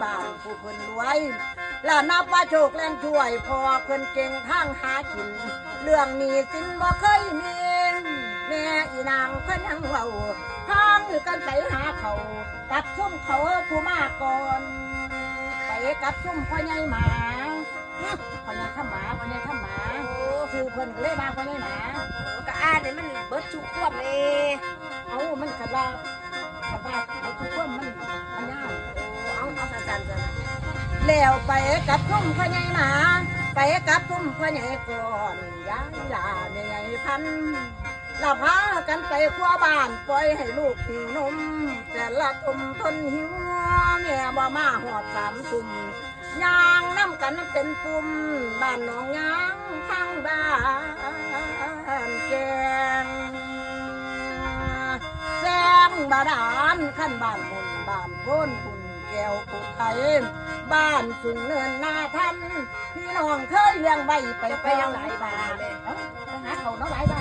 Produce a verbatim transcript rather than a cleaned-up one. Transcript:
บ้านผู้เพิ่นรวย และนับว่าโชคแล่นช่วย พ่อเพิ่นเก่งทางหากิน เรื่องหนี้สินบ่เคยมี แม่อีนางเพิ่นยังเว้า พากันไปหาเขา กับซุมเขาผู้มาก่อน ไปกับซุมพ่อใหญ่หมา พ่อใหญ่คำหมา พ่อใหญ่คำหมา โอ้ ชื่อเพิ่นก็เลยว่าพ่อใหญ่หมา โอ้ ก็อ่านให้มันเบิดทุกความเลย เอ้า มันก็ว่า คันว่าเบิดทุกความมัน มันยาว โอ้ เอา เอาสั้นๆ แล้วไปกับซุมพ่อใหญ่หมา ไปกับซุมพ่อใหญ่ก่อน ยายหล่าแม่ใหญ่พันธุ์ ละพากันไปทั่วบ้าน ปล่อยให้ลูกหิวนม แต่ละทุ่มทนหิว แม่บ่มาฮอดสามทุ่ม ย่างนำกันเป็นกลุ่ม บ้านหนองยางทางบ้านแกง แสงบาดาล คันบ้านบุญบ้านโพนบุญแก้วผู้ไทย บ้านสุงเนินนาทัน พี่น้องเคยเลี้ยงไว้ไป จะไปยังหลายบ้านเลย เอ้า ไปหาเขาเนาะหลายบ้าน